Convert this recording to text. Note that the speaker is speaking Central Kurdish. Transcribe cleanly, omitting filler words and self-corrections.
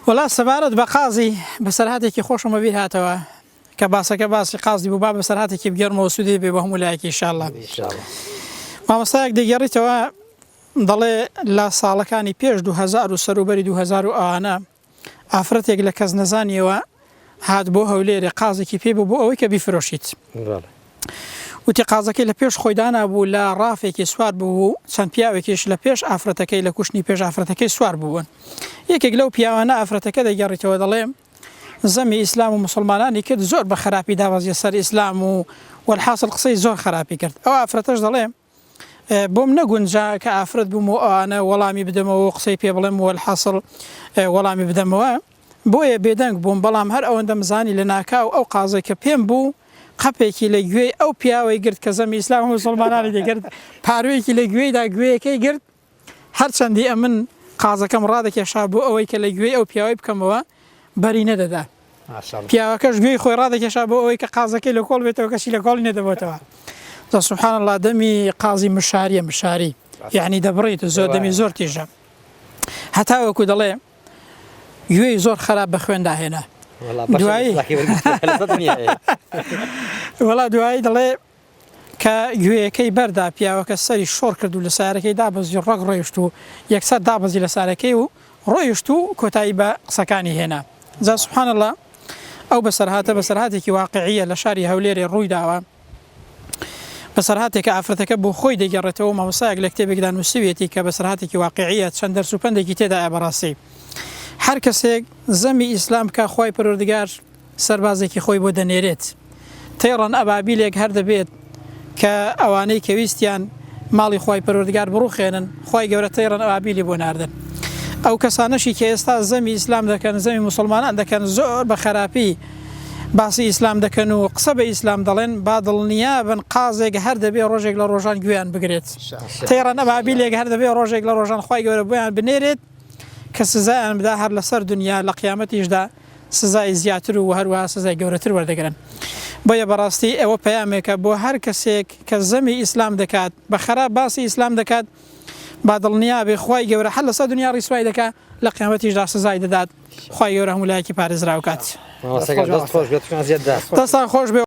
وەڵا سەبارەت بە قازی بەسەرهاتێکی خۆشم بەبیر هاتەوە کە باسەکە باسی قازی بوو با بەسەرهاتێکی بگێڕمەوە سوودی بێ بۆ هەموو لایەکی ئینشاءاللە. مامۆستایەک دەگێڕیتەوە دەڵێ لە ساڵەکانی پێش 2000 و سەروبەری 2000 و ئەوانە ئافرەتێک لە کەس نەزانیەوە هات بۆ هەولێرێ قازێکی پێ بوو بۆ ئەوەی کە بیفرۆشیت. وتی قازەکەی لە پێش خۆی دانابوو لە ڕافێکی سوار بوو و چەند پیاوێکیش لە پێش ئافرەتەکەی لە کوشنی پێش ئافرەتەکەی سوار بوون. یەکێک لەو پیاوانە ئافرەتەکە دەگێڕیتەوە دەڵێ زەمی ئیسلام و موسڵمانانی کرد زۆر بە خراپی دابەزیە سەر ئیسلام و وەلحاسڵ قسەی زۆر خراپی کرد. ئەو ئافرەتەش دەڵێ بۆم نەگونجا کە ئافرەت بووم و ئەوانە وەڵامی بدەمەوە و قسەی پێ بڵێم وەلحاسڵ وەڵامی بدەمەوە بۆیە بێدەنگ بووم بەڵام هەر ئەوەندەم زانی لەناکاو ئەو قازەی کە پێم بوو قەپێکی لە گوێی ئەو پیاوەی گرت کە زەمی ئیسلام و موسڵمانانی دەکرد پاروویەکی لە گوێیدا گوێیەکەی گرت هەرچەندی ئەمن قازەکەم ڕادەکێشا بۆ ئەوەی کە لە گوێی ئەو پیاوەی بکەمەوە بەری نەدەدا پیاوەکەش گوێی خۆی ڕادەکێشا بۆ ئەوەی کە قازەکەی لە کۆڵ بێتەوە کەچی لە کۆڵی نەدەبێتەوە جا سبحان الله دەمی قازی مشاریە مشاری یعنی دەبڕیت زۆر دەمی زۆر تیژە هەتاوەکو دەڵێ گوێی زۆر خراپ بە خوێندا هێنا دوایی وەڵا دوایی دەڵێ کە گوێیەکەی بەردا پیاوەکە سەری شۆڕ کرد و لە سەیارەکەی دابەزی ڕەق ڕۆیشت و یەکسەر دابەزی لە سارەکەی و ڕۆیشت و کۆتایی بە قسەکانی هێنا جا سبحان اللە ئەو بەسەرهاتە بەسەرهاتێکی واقعیە لە شاری هەولێرێ ڕووی داوە بەسەرهاتێکە ئافرەتەکە بۆ خۆی دەگێڕێتەوە مامۆستایەک لە کتێبێکدا نووسیویەتی کە بەسەرهاتێکی واقعیە چەند دەرس و پەندێکی تێدایە بەڕاستی هەر کەسێک زەمی ئیسلام بکا خوای پەروەردگار سەربازێکی خۆی بۆ دەنێرێت. تەیڕەن ئەبابیلێک هەر دەبێت کە ئەوانەی کە ویستیان ماڵی خوای پەروەردگار بڕوخێنن خوای گەورە تەیڕەن ئەبابیلی بۆ ناردن. ئەو کەسانەشی کە ئێستا زەمی ئیسلام دەکەن زەمی موسڵمانان دەکەن زۆر بە خەراپی باسی ئیسلام دەکەن و قسە بە ئیسلام دەڵێن با دڵنیابن قازێک هەر دەبێ ڕۆژێک لە ڕۆژان گوێیان بگرێت. تەیڕەن ئەبابیلێک هەر دەبێ ڕۆژێک لە ڕۆژان خوای گەورە بۆیان بنێرێت کە سزایان بدا هەر لەسەر دونیا لە قیامەتیشدا سزای زیاتر و هەروەها سزای گەورەتر وەردەگرن. بۆیە بەڕاستی ئەوە پەیامێکە بۆ هەر کەسێک کە زەمی ئیسلام دەکات، بە خەراپ باسی ئیسلام دەکات، با دڵنیا بێ خوای گەورە هەر لەسەر دونیا ڕیسوای دەکا، لە قیامەتیشدا سزای دەدات. خوای گەورە هەموو لایەکی پارێزراو کات. مامۆستا گیان دەست خۆش بێت، دەستان خۆش بێ.